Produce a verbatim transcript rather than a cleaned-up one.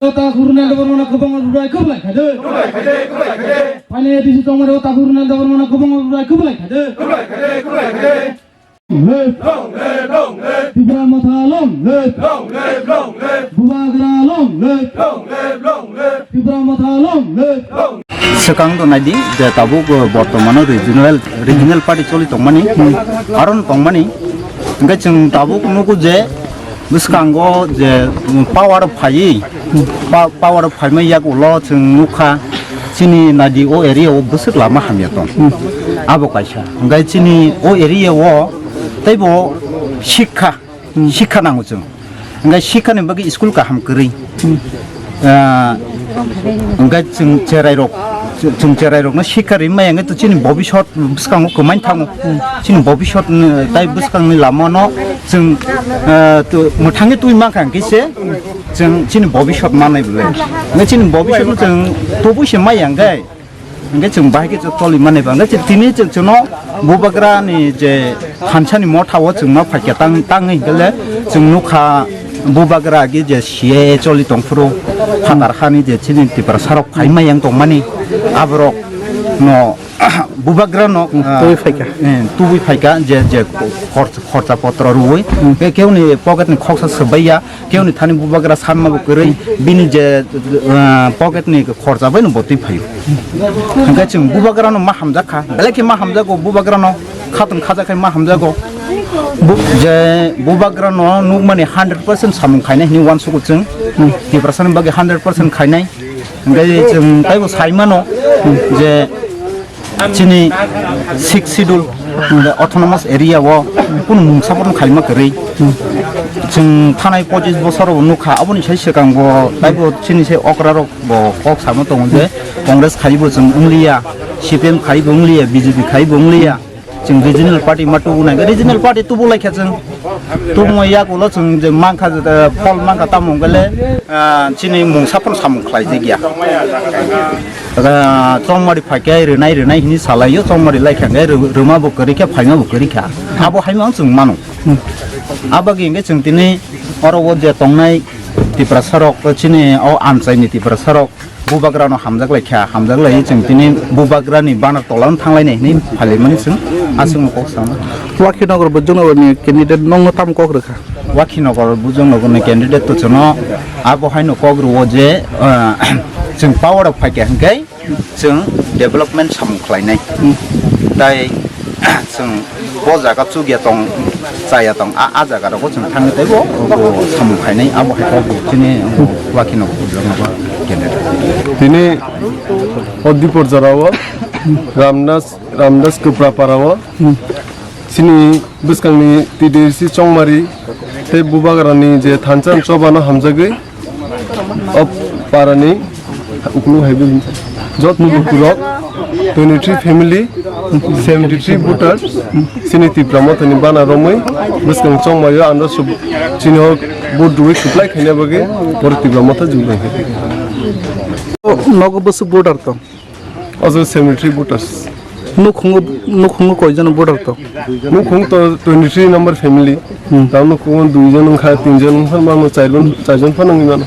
Takhuk Runal Debbarmano kwbangma rwbai kwplai khaide. Phainai A D C tongmani o Takhuk Runal Debbarmano kwbangma rwbai kwplai khaide. Left. Tipra Motha long live. Bubagra long live. Tipra Motha long live. Swkang do naidi je tabuk, uh, bortomano regional, regional party choli tongmani, aron tongmani. Hingke chwng tabuk nugo je bwskango je, um, power phaiwi, pa-, power phaima yagulo chwng nukha chini naidi o area o bwswk lama hamya tong. Abo kaisa. Hingke chini o area o teibo sikha, sikha nango chwng. Hingke sikhani bagwi school kaham kwrwi. Ah, hingke chwng cherai rok, chwng cherai rokno sikha rimai hingke to chini bobisot bwskango kwmai thango. Chini bobisot, mm, tai bwskangni lamano chwng, ah, to mwthangwi twi mankha hingke se chwng chini bobisot manai bwle. Hingke chini bobisotno chwng tubui se maya hingke. Hingke chwng bahai khe chwng toli mani ba. Hingke chwng tini chwng chwngno Bubagra ni je thansa ni motha o chwng ma phaikha tang, tang hingke le chwng nukha Bubagra agi je C A A choli tongphuru phatar hani je chini Tiprasa rok phai ma yang tongmani aborok no Bubagra no, ah, tubui phaikha. Eh, tubui phaikha je, je khor-, khorcha potro rwui. Ke keuni pocket ni khoksa swbai ya. Keuni thani Bubagra sanma bo kwrwi, bini je, ah, pocket ni khorcha bai no bo twi phaio. Hingke chwng Bubagra no ma hamjak kha, belai khe ma hamjago Bubagra no, khatun khaja khai ma hamjago. Bu-, je Bubagra no nukmani hundred percent samung khainai hinwi uansugo chwng, Tiprasa ni bagwi hundred percent khainai. Hingke chwng taibo sai mano je, chini sixth schedule, hingke autonomous area o kunu mungsa pono khaima kwrwi. Chwng thanai pochis bosor o nukha, aboni sai swkang bo taibo chini se okra rok bo kok samo tongo je Congress khaibo chwng wngliya, C P M khaibo wngliya, B J P khaibo wngliya. Chwng regional party ma tubu nai, regional party tubu laikha chwng. Tubumani yagulo chwng je mankha, eh, phol mankha tamo hwnkhe le, ah, chini mungsa phano samung khlaijak ya. Ah, chongmari phaikhe rwnai rwnai hinwi salaio, chongmari laikha hwnkhe rw-, rwma bo kwrwi kha, phaima bo kwrwi kha. Abo hai mano chwng mano. Abagwi hwnkhe chwng tini oro o je tongnai Tiprasa rok, chini o amchaini Tiprasa rok, Bubagrano hamjak lai kha, hamjak lai chwng tini Bubagrani banner tola-o thang lainai hinwi phai laimani chwng aswkno kok sana. Wakhinogor Bujungnogorni candidate nokno tamo kok rwkha? Wakhinogor Bujungnogorni candidate to chwngno abo haino kok rwo je, ah, chwng power-o phaikha hwnkhe chwng development samung khlainai. Tai chwng bo jaga chukya tong, chaya tong, a, a jaga rogo chwng thangwi teibo bo samung khainai, abo hai khe bo chini wakhi no kujak no kene. Tini o Dipor jora o Ramdas, Ramdas Kwpra para o chini bwskangni T D C Chongmari tei Bubagrani je thansa choba no hamjagwi, o parani uklu hai bil jotni bukurok twenty three family, seventy three voters, chini Tipra Mothani bana romwi bwskang chongmaio andro sub chini hok vote rwi supply khaina bagwi borok Tipra Motha juglai kha. Nogo bwswk voter tong? Ojo seventy three voters. Nukhungo, nukhungo koijon voter tong? Nukhung to twenty three number family. Hmm. Tamo nukhungo duijon wngkha, tinjon wngkha, mano chaijon, chaijon phano wngwi mano.